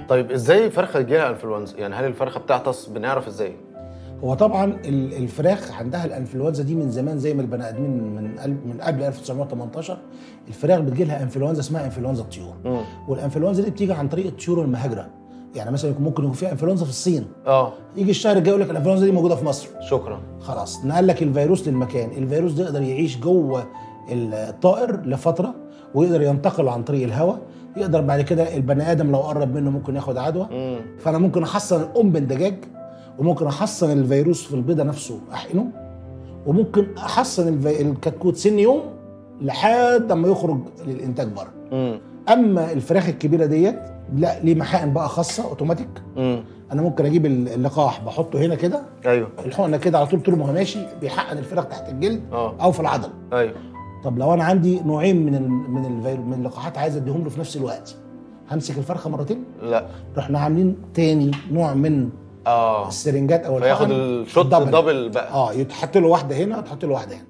طيب ازاي فرخة تجيلها انفلونزا؟ يعني هل الفرخه بتعطس؟ بنعرف ازاي؟ هو طبعا الفراخ عندها الانفلونزا دي من زمان، زي ما البني ادمين من قبل 1918 الفراخ بتجيلها انفلونزا اسمها انفلونزا الطيور. والانفلونزا دي بتيجي عن طريق الطيور المهاجره. يعني مثلا ممكن يكون فيها انفلونزا في الصين، يجي الشهر الجاي يقول لك الانفلونزا دي موجودة في مصر. شكرا. خلاص نقل لك الفيروس للمكان، الفيروس ده يقدر يعيش جوه الطائر لفترة، ويقدر ينتقل عن طريق الهواء، يقدر بعد كده البني ادم لو قرب منه ممكن ياخد عدوى. فانا ممكن احصن الام بالدجاج، وممكن احصن الفيروس في البيضة نفسه احقنه، وممكن احصن الكتكوت سن يوم لحد اما يخرج للانتاج بره. اما الفراخ الكبيرة ديت لا، ليه محاقن بقى خاصة اوتوماتيك. انا ممكن اجيب اللقاح بحطه هنا كده، ايوه، الحقنة كده على طول، طول ما هو ماشي بيحقن الفراخ تحت الجلد او في العضل. ايوه. طب لو انا عندي نوعين من اللقاحات عايز اديهم له في نفس الوقت، همسك الفرخه مرتين؟ لا. رحنا عاملين تاني نوع من السرنجات او الحقن، فياخد ال shot double بقى. يتحط له واحدة هنا وتحط له واحدة هنا.